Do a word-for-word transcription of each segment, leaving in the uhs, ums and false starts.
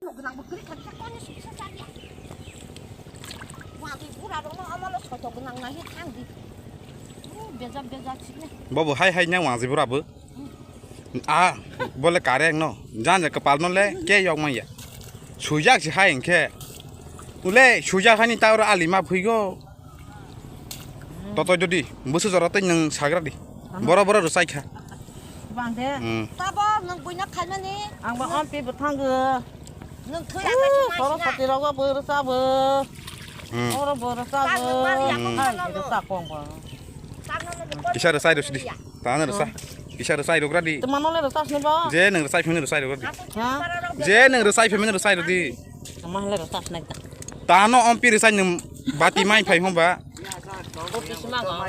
Gwnang bo kwrwi kha, kisa koni suksa cha ya. Wajwi bura rokno amalo soito gwnang nai hi thang di. Bejak bejak sini. Bobo hai hai nang wajwi bura bo. A, bole kareng no. Jan ja kwpal no le ke yok man ya. Sujak si hai hwnkhe. Ule sujak hani ta oro ali ma phuigo. Toto jodi busu jora tei nwng sagra di. Boro boro rwchai kha. Bang de. Hmm. Tabo nwng buino khaimani. Ang ba ampi bwthango. Nwng thwi aba chuma soro sina. Sati rogo bo rwchabo. Hmm. Oro bo rwchabo. Bang nwng mari ya. Hmm. Hai rwchak kong ba. Kisa rwchai rwsdi. Tano rwsa. Kisa rwchai rwgra di. Tuma nole rwchas ni ba. Je nwng rwchai phimni rwchai rwgra di. Ha? Je nwng rwchai phimni rwchai rwdi. Tuma nole rwchas nai ta. Tano ampi rwchai nwng bati mai phai hon ba. Kopi sima ga.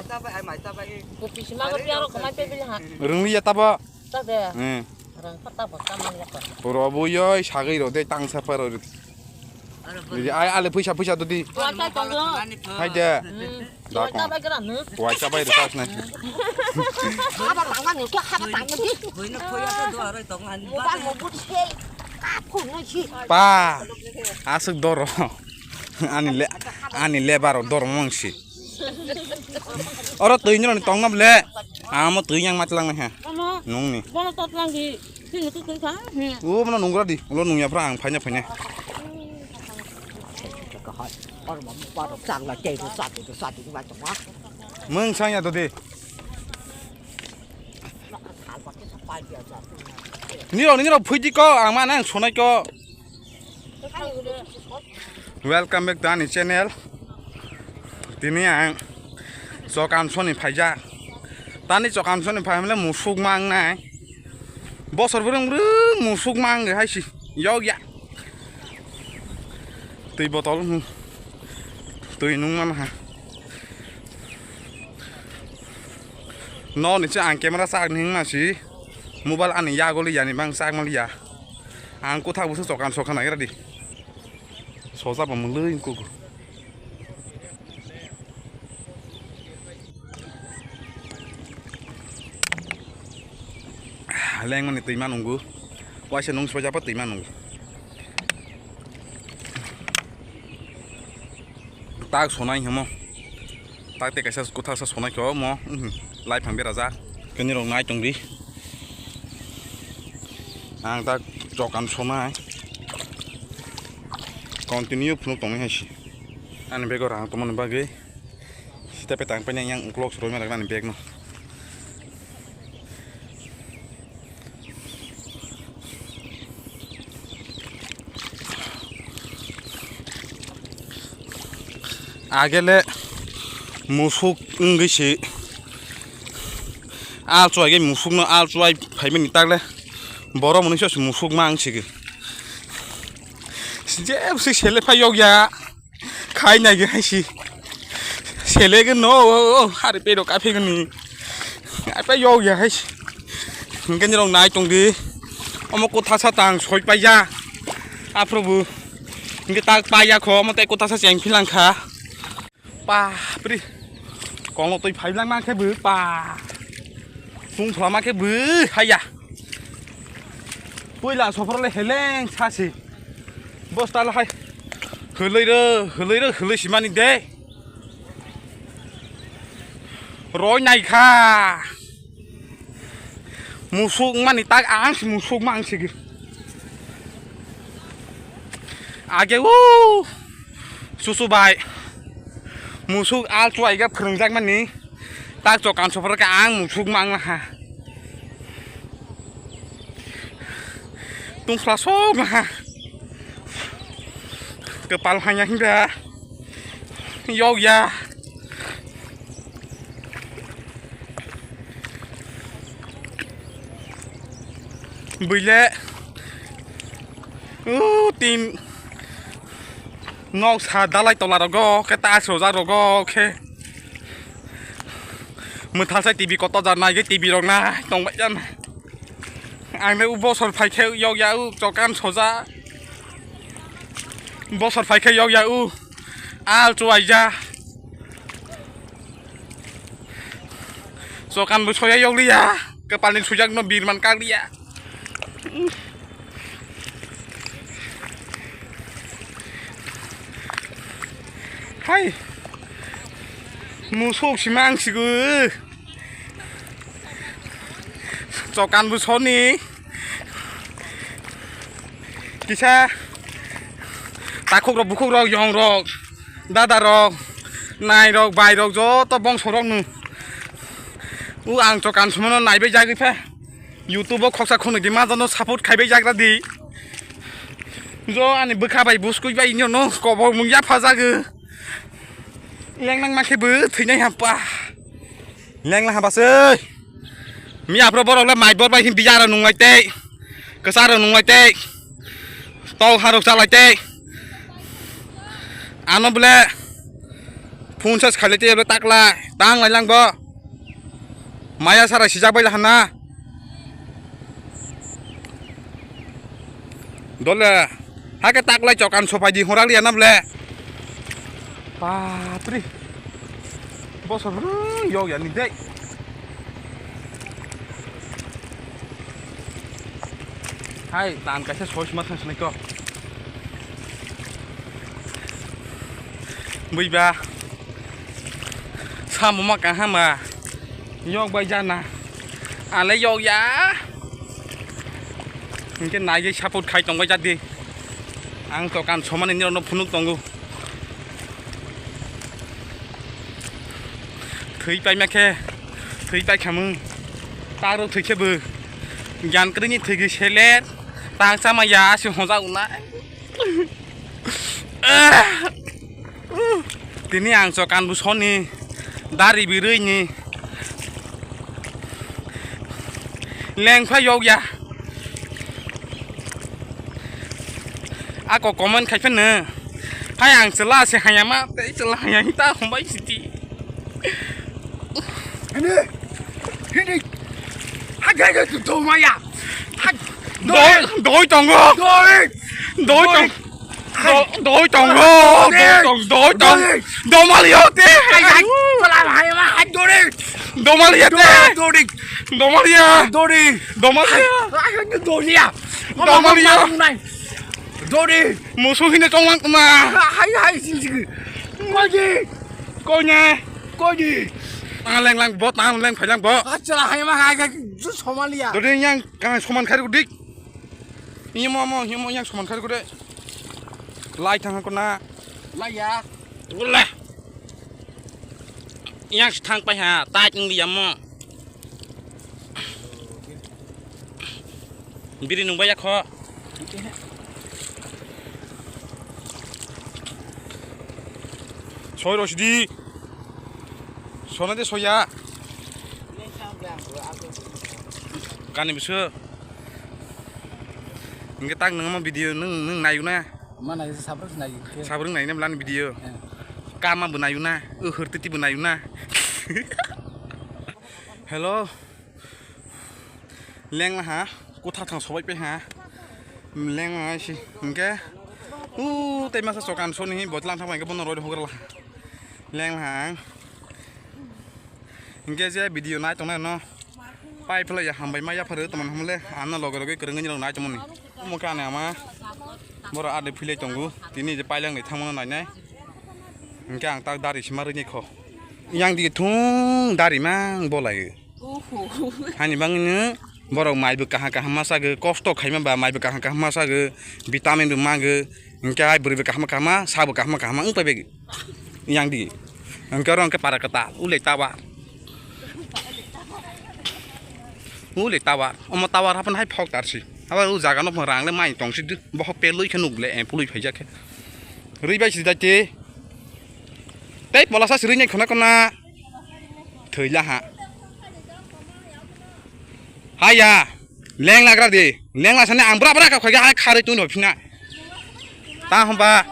Kopi sima ga piaro kamai pe bili ha. Rwngli ya tabo. Ta de. Hmm. Rwng kha tabo ta man ya pa. Robo yoi sagwi ro de tangsa pa ro. Ai ale phaisa phaisa dodi. Wa ta tong lo. Hai de. Hmm. Da kong. Wa ta bai gra nu. Wa ta bai gra nu. Aba tangma ni kya haba tangma di. Boino khoya to do arai tong ani. Mo ba mo but se. Ka phun no si. Pa. Asuk doro. Ani le ani lebar doro mangsi. Oro twi ni tong na ble. Amo twi yang matlang na ha. Amo. Nung ni. Bono tatlang di. Sini tu twi kha. Hmm. O bono nungra di. Ulo nungya phra ang phaina phaina. Mung sang ya dodi. Niro niro phuidi ko ang ma nang sonai ko. Welcome back to ani channel. Tini ang Chokan soni phaijak. Tani Chokan soni phai hwnle musuk mang nai. Bosor bwrwng bwrwng musuk mang hai si. Yok ya. Twi botol, hmm. Twi nung man ha. No ni se ang camera sak ni hingma si. Mobile ani yagoli yani bang sak mali ya. Ang kuthak busu Chokan sokha nai radi. Soja bo mului kuku. Lengmani twi ma nungo. Waisa nung soja pa twi ma nungo. Tak sonai himo. Tak te kaisa kuthak sa sonai kho mo. Mhm. Lai phang bera ja. Kini rok nai tong di. Ang tak Chokan sonai. Continue phunuk tong hai si. Ani bego rang tongmani bagwi. Sita pe tang paina yang uklok soroi ma ragna ni bag no. Agele musuk wngwi se al chuai ge musuk no al chuai phaimani tagle borok mwnwi se musuk ma wng sigi je se sele phai yok ya. Khai nai hai si. Sele gano hari pero ka phegani. Apa yok ya hai si. Hingke ni rong nai tong di. Omo ko thasa tang soi pai ya. Aphro bu. Hingke tak pai ya kho omo tai ko thasa cheng philang kha. Pa pri. Kong lo toi phai lang mang khe bu pa. Sung thla ma khe bu hai ya. Puila sophor le heleng sasi. Bosta le hai. Huloi ro, huloi ro, huloi simani de. Roi nai kha. Musuk mani tak ang si musuk mang sigi. Age u susu bai. Musuk al chuai ga phwrwngjak mani. Tak chok ang sopor ka ang musuk mang ha. Tungsla sok ha. Kepal hanya hinda. Yok ya. Buile. Uh, tin. Nok sa dalai tola rogo, ke ta soja rogo, ke. Mwthal sai T V kotor jar nai, ke T V rok nai, tong bai jan. Ang le u bosor phai khe yok ya u, chokan soja. Bosor phai khe yok ya u. Al chuai ja. Chokan bo soya yok liya. Kepal ni sujak no birman kak liya. Hai. Musuk sima ang sigo. Chokan bo soni. Kisa. Takhuk rok, bukhuk rok, yong rok, dada rok, nai rok, bai rok, joto bongso rok no. U ang chokan sumano naibai jagwi pha. YouTube o khoksa khonwi di ma jono support khaibai jagra di. Jo ani bwkha bai buskui bai nyono kobor mung yapha jago. Lengnang ma khe bo thwinai ha pa. Lengla ha basui. Mi aphro borok le mai bor bai hin biya ro nung lai tei. Kwsa ro nung lai tei. Tau ha rok cha lai tei. Ano bole phone charge khai lai tei bole tak lai. Tang lai lang bo. Maya sara sijak bai la hana. Dole, hake taklai chokan sopai di horak liya na ble. Bapre. Bosor, hmm, yok ya ni dei. Hai, tan kaisa soi sima thang sinai ko. Bui ba. Samo ma kaham ba. Yok bai jana. Ale yok ya. Hinkhe naigwi support khai tongbai jadi. Ang to kan somani nirokno phunuk tongo. Thwi paima khe, thwi paikhamung. Tarok thwi khe bo. Gyan kwrwini thwi gwi selet. Tang sama ya, asi hojak unai. Tini ang chokan busoni dari birui ni lengphai yok ya. Ako comment khai phano. Hai ang chwla se haya ma, tei chwla haya hita hombai siti. Hini, hini. Hajai tu tu maya. Haj-, doi, doi tongo. Doi. Doi tong. Doi. Do-, doi tongo. Doi. Doi tong, doi tong. Doi. Domali yote. Hai, hai. Pala hai ma hai doi. Domali yote. Doi. Domali ya. Doi. Domali ya. Hai, hai, doi ya. Domali ya. Doi. Musu hine tonglang tuma. Hai, hai, sing sing. Koi di. Koi ne. Koi di. Tang leng lang bo, tang leng phai lang bo. Acha hai ma hai, hai, ju somaliya. Doi yang kang soman khari dik. Imo mo, imo yang soman khari kude. Lai thang ko na. Lai ya. Ulah. Yang thang pai ha, tai ngi ya mo. Biri nung baya kho. Soi rosidi. Sona de soya. Kani bisu. Hingke tak nung mo video nung, nung nayu na. Ma nayu sabrok nayu ke. Sabrok nayu na belani video. Eh. Kama bo nayu na, uhur titi bo nayu na. Hello. Lengla ha, kotha thang sobai pe ha. Lengla ha si, hingke. U, tei masa chokan soni hi botlang thang hingke bono roi hogra la. Lengla ha. Hingke je video nai tongnai no. Pai phlai ya hambai ma yaphar tongmani hamle. Ano loge loge kwrwngwi rok nai tongmani. Omo khe ani ama. Boro ade philai tongo. Tini je pailang ni thangmano nainai. Hingke ang tak dari sima rwini kho. Yang di thung dari mang bolai. Oho. Hani bangni borok mai bo kaham kaham ma sagwi, kosto khaima ba mai bo kaham kaham ma sagwi, vitamin bo magwi, hingke hai bwrwi bo kaham kaham ma, sa bo kaham kaham ma wng pai bai. Yang di. Hingke oro hingke para kwtal, ulai tower. Ulai tower. Omo tower hapan hai phok tar si. Abo o jaga no rang le mai tong si, bohok pelui khe nuk le, eh, pului phai jak khe. Rwi bai si dai te. Tei pola sa si rwi nai khona kona. Thwila ha. Haya. Leng lagra di. Leng la sani ang bra bra ka khoiga hai kharwi tun phina. Ta hamba.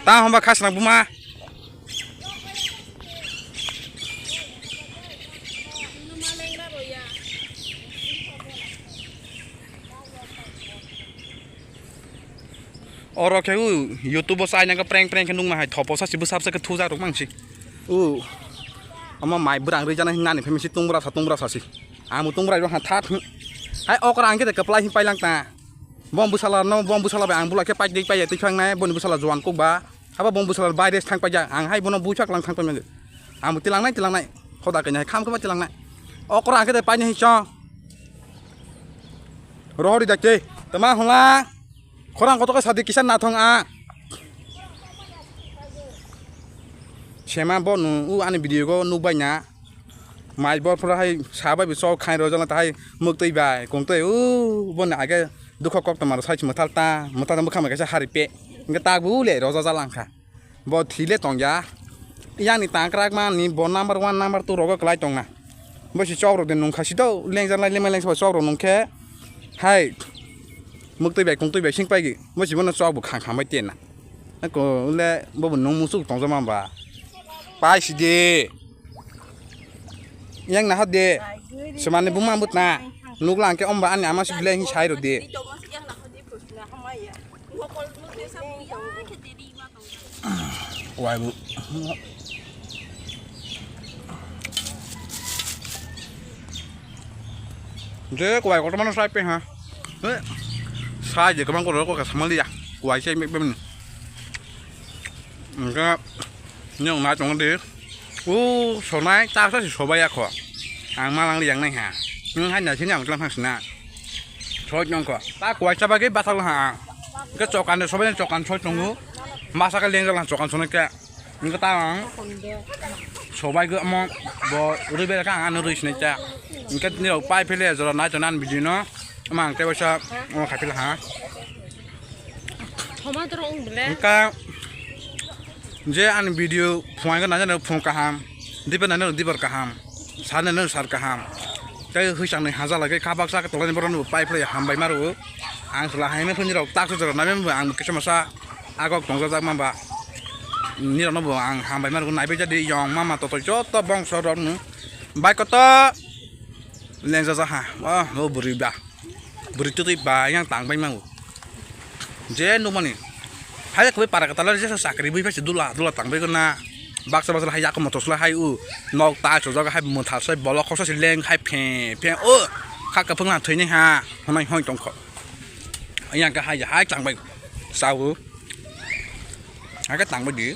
Ta hamba khasna buma. Oro khe u YouTube o chai nang prank prank khe nung ma hai thopo sa si bwsap sa khe thuja rok mang si. U ama mai bwrang ri jana hin nani phai si tungbra sa tungbra sa si. Amu tungbra ro ha that. Hai okra ang khe de kaplai hin pailang ta. Bom bwsala no, bom bwsala bai ang bula khe paitwi paiya twi phangnai, boni bwsala juan kuk ba. Haba bom bwsala bai res thang paijak, ang hai bono bui phak lang thang paimani. Ang bo tilangnai, tilangnai. Hoda kanya hai kham khama tilangnai. Okra ang khe paini hi chong. Rohori dakte. Tama hula. Khorang koto khe sadi kisa nathong a. Sema bo nu u ani video go nukbai na. Mai bor phura hai sabai bi chok khai rojala ta hai muktwi bai kungtwi u boni age dukho kok tongmaro sai muthal ta muthal bwkhang bai kaisa hari pe. Hwnkhe tak bo le roja jala wngkha. Bo thile tongya. Yang ni tangkrak man ni bo number one number two rogo kwlai tongna. Bo si chok rok de nungkha si do lengja lai lema lengsa bo chok rok nungkhe. Hai. Muktwi bai kungtwi bai sing paigi. Bo si bono chok bo khang khang bai tenna. Ko le bo bo nung musuk tongja ma ba. Pai si de. Yang naha de. Semani buma mutna. Nukla angke omba ani ama si bile hi sai ro de. Wai bu. Je kwbai kotor mano sai pe ha. He. Sai je kwbang kotor ko ka samal ya. Kwbai sai me bem. Engka nyong na chong de. U sonai ta sa si sobai ya kho. Ang ma lang yang nai ha. Nung hai na sini ang tlang thang sina. Soi nyong kho. Ta kwbai sa ba ge ba thang ha. Ke chokan de sobai chokan soi chongu. Masa ka leng lang chokan sonai ke. Engka ta ang sobai ge mo bo rui bera ka ang rui sinai ta. Engka ni rok pai phele jora nai to nan bidi no. Ama ang te wasa o khai phele ha. Thoma dorong bele. Engka je ani video phungai nai nai phung kaham. Dipa nai nai dipar kaham. Sar nai nai sar kaham. Tei hwisang ni haja lage kabak sa tolani borok no pai phele hambai maru. Ang sela hai me phunirok tak sujak nai me ang kisa masa agok tongjajakma ba nirokno bo ang hambai ma rwgwi naibai jadi yong mama totoi joto bongso rokno bai koto lengjajak ha o o bwrwi ba bwrwi twtwi ba yang tang bai mango je nukmani hai kwbai para kwtal jesa chakri bui phai se dula dula tang bai na baksa baksa hai yakung motor sala hai u nok ta chojak hai mwthar sai bolok khoksa se leng hai phe phe o kha kwphwng na thwini ha hwnwi hoi tongkho. Yang ka hai hai tang bai. Sabu. Hai ka tang bai di.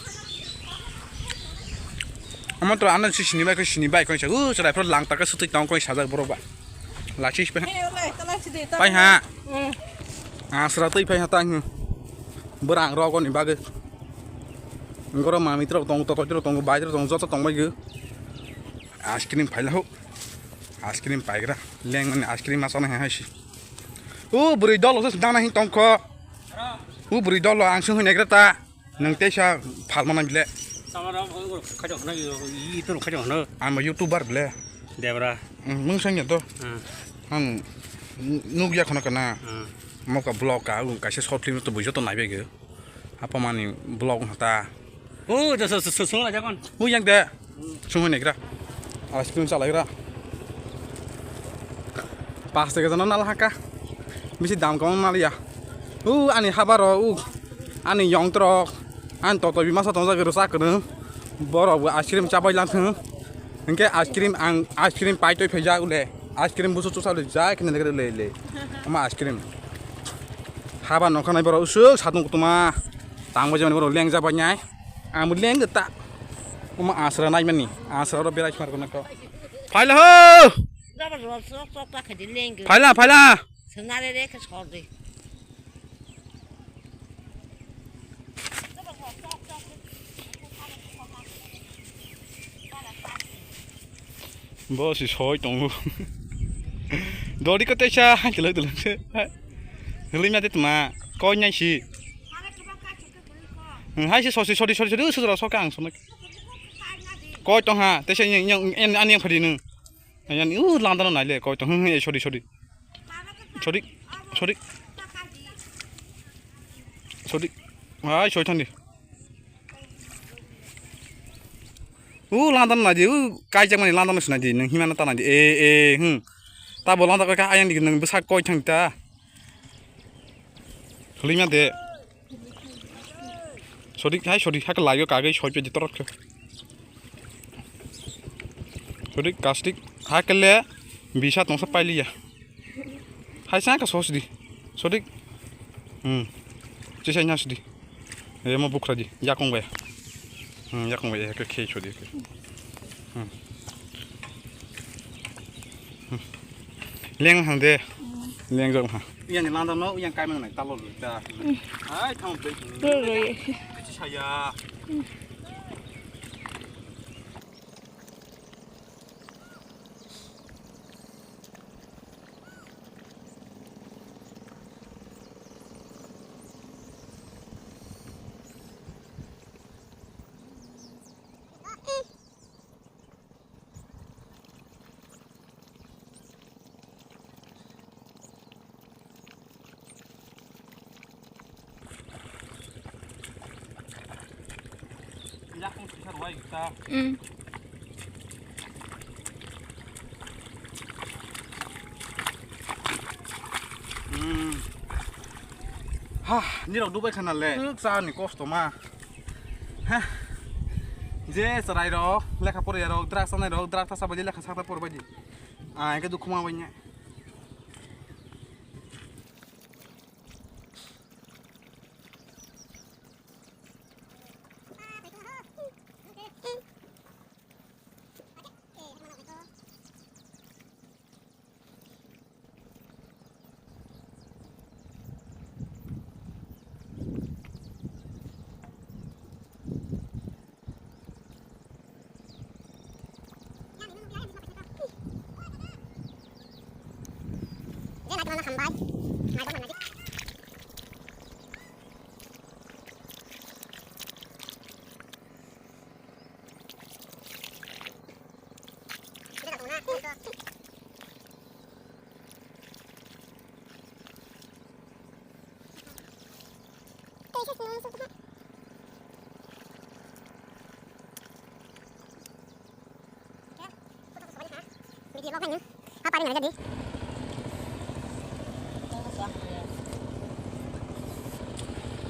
Amo to ano si sini bai ko sini bai ko sa. Uh, serai pro lang ta ka sutui tang ko sa borok ba. La sis pe. Pai ha. Ah, sera tui pai ha tang. Berang ro ko ni bage. Ngoro mami tro tong to to tro tong bai tro tong joto tong bai ge. Ice cream phai la ho. Ice cream pai gra. Leng mani ice cream ma sa na hai si. U bwrwi dolo se dana hin tongkho. U bwrwi dolo ang sung hinai ta. Nang teisa phalma nang bile. Samara khajo khna yi turu khajo khna. Ang YouTuber bile. Debra. Mung sangya to. Ang nugya khna kana. Moka vlog ka kaisa short film to bujo to naibe ge. Apa mani vlog hata. O, da so so so la jakon. U yang de. Sung hoi negra. Ice cream chalai gra. Pas tega jana nal haka. Bisi dam kong nal ya. U ani habaro u. Ani yong trok. An toto bi masa tongja gero sa kene. Boro bu ice cream chabai lang thung. Hingke ice cream ang ice cream pai toi phaija ule. Ice cream busu chusa le jai kene le le le. Ama ice cream. Haba nokha nai boro usuk satung kutuma. Tangbo jemani boro leng jabai nyai. Ang bo leng ta. Uma asra nai mani. Asra ro berai smar kono ko. Phaila ho. Jabardast sok sok ta khadi leng. Phaila phaila. Senare re ke sor de. Bo si soi tongo. Dori ko teisa hai tele tele se. Hului ma de tma. Koi nai si. Hai si sosi sori sori sori sori sori ang sono. Koi tong ha teisa yang yang ani yang phadi nung. Yang u lang dan nai le koi tong. Sori sori. Sori sori. Sori. Hai soi thandi. U landan nai di, u kaijak mani landan nai di, nang himana ta nai di, e, e, hmm. Ta bo landan ka ayang di, nang bwsak koi thang ta. Hului ma de. Sodik, hai sodik, hak layo kagwi soi pe di torot khe. Sodik, kastik, hakele, bisa tongsa pailiya. Hai sa ka sos di. Sodik. Hmm. Chisai nasdi. Emo bukhra di. Yakung bai. Hmm, yakung bai. Ke khei chodi. Hmm. Hmm. Leng hang de. Leng jong ha. Yang landa no, yang kai mang nai talo lu ta. Ai thang pe. Roi. Chisai ya. Mm. Mm. Ha, nirok dubai khana le. Cha ni kosto ma. Ha. Je chwrai rok, lekha poriya rok, drug chanai rok, drug thasa bai lekha sakta por bai di. Ah, ke dukhu ma bai nya.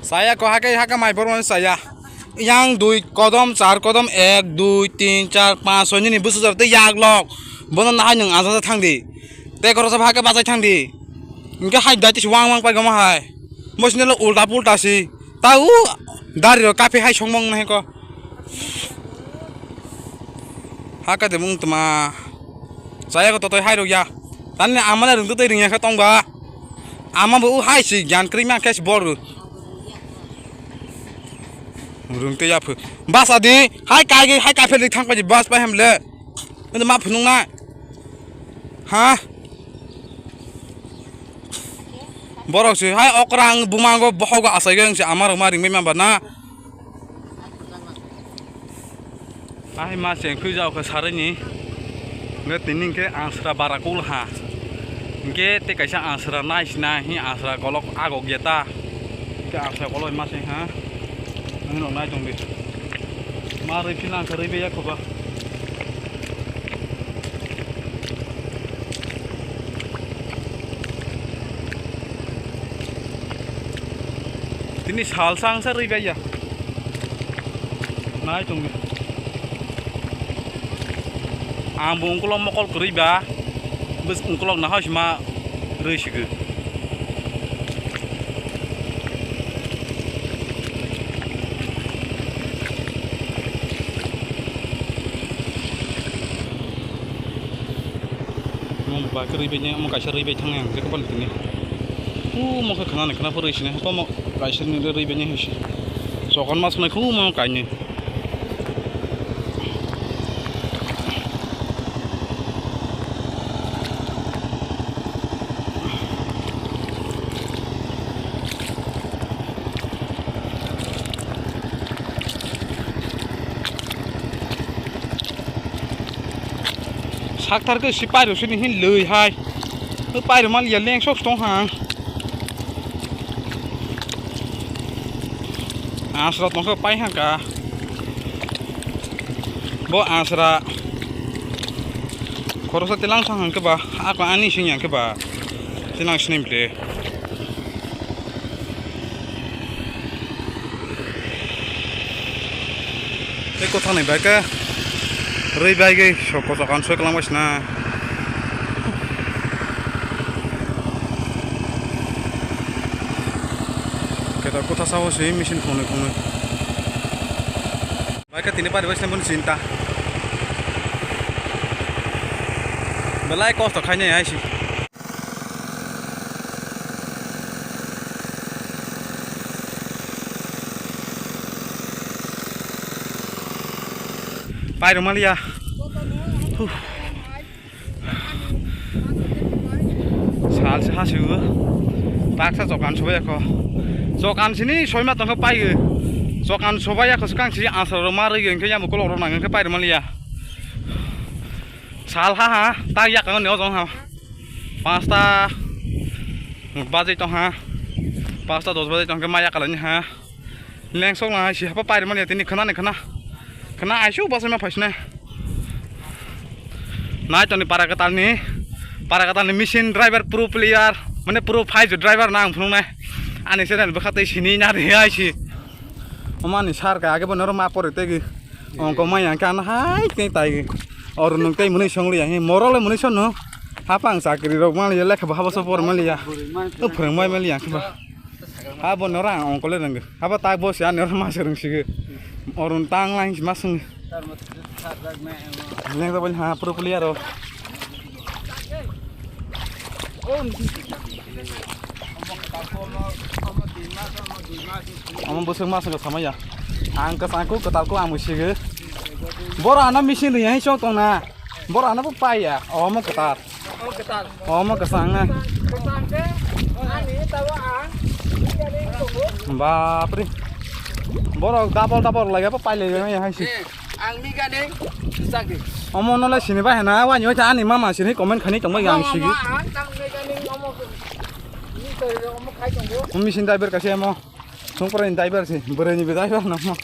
Saya ko hake hake mai bormani saya. Yang dui kodom, char kodom, ek, dui, tin, char, panch, soi nini busu jor tei yak lok. Bono nahai nwng aja thang di. Tei koro sabo hake bachai thang di. Hingke hai dati wang wang pai goma hai. Bo sini lo ulta pulta si. Tau dari ro kapi hai songmong nahe ko. Hake de mung tma. Saya ko totoi hai rok ya. Tani amane rung totoi ring ya khe tong ba. Ama bo u hai si gyan kri ma khe si bor. Rung te ya phu. Bas adi hai kai ge hai kai phe dik thang pa ji bas pa hem le. Nde ma phunung na. Ha? Borok si hai okra ang buma go bohogo asai ge ang si ama rok ma ring bai ma ba na. Ai ma cheng khui jao khe sarai ni. Nge tini hingke ansra bara kul ha. Hingke te kaisa ansra nai sina hi ansra kolok agok ya ta. Hingke ansra kolok ma seng ha. Nang rok nai tong di. Ma roi phila ang khe roi bai ya kho ba. Tini sal sang sa roi bai ya. Nai tong di. Ang bo ungkulok mokol kwrwi ba. Bwswk ungkulok nahai sima rwi sigwi. Omo ba khe rwi bai, omo kaisa rwi bai thang yang, je khe bani tini. Omo khe khna ni khna pho rwi sini, omo kaisa ni rwi bai ni hai se. Chokon mas nai khu omo kainwi. Sakthar khe si pairok sini hin lwi hai. O pairok mal ya leng sok tong ha. Asra tongkha pai hangka. Bo asra khoroksa tilang sang hangke ba, ako ani sing yang ke ba. Tilang sini bile. Tei kwthang ni bai khe rwi bai khe sok kochok ang soi kwlangbai sina. Kota sao se machine khongnwi khongnwi. Bai khe tini pari bai slam boni chinta. Belai kosto khainai hai se. Pairwmaliya. Huh. Sal se hasiu. Baksa jokan sobai akho. Jokan sini soima tongkha paiu. Jokan sobai akho swkang si asar rok ma rigi hwnkhe yamo kolok rok nang hwnkhe pairwmaliya. Sal ha ha, tak yakang ni ojong ha. Panchta bajai tong ha. Panchta dos bajai tong khe ma yakalani ha. Lengsok lang hai si hapa pairwmani tini khna ni khna. Khna aisu bwsai ma phaisnai. Nai toni para kwtal ni. Para kwtal ni machine driver pro player. Mane pro five driver na ang phunuknai. Ani channel bwkha tei sini na ri hai si. Omani sar ka age bo norok ma pore tegi. Ongko mai ang kan hai tei tai. Or nung tei mwnwi song li ang. Morok le mwnwi song no. Hapang chakri rok ma le lekha bo habo so por ma le ya. O phwrwng mai ma le ya khe ba. Ha bo nora ang ongkole rwngwi. Habo tak bo se ani oro masa rwngsigwi. Orun tang lang si masung. Leng da bani ha pro player ro. Omo bwswk masung samaya. Ang kwchang ko kwtal ko ang musigwi. Boro ana machine ri hai chong tong na. Boro ano bo paiya, omo kwtal. O kwtal. Omo kwchang na. Kwchang khe ani tawa ang bigani tongo. Bapre. Borok double double laiya bo pailai ya hai si. Eh, ang bigani chak di. Omo no le sini ba hena, wani oi ta ani mama sini comment khani tong bai ang sigi. Ang tang bigani omo ni to omo khai tongo. Machine driver kasi omo. Sungpra ni driver si, bwrwi ni driver no mo.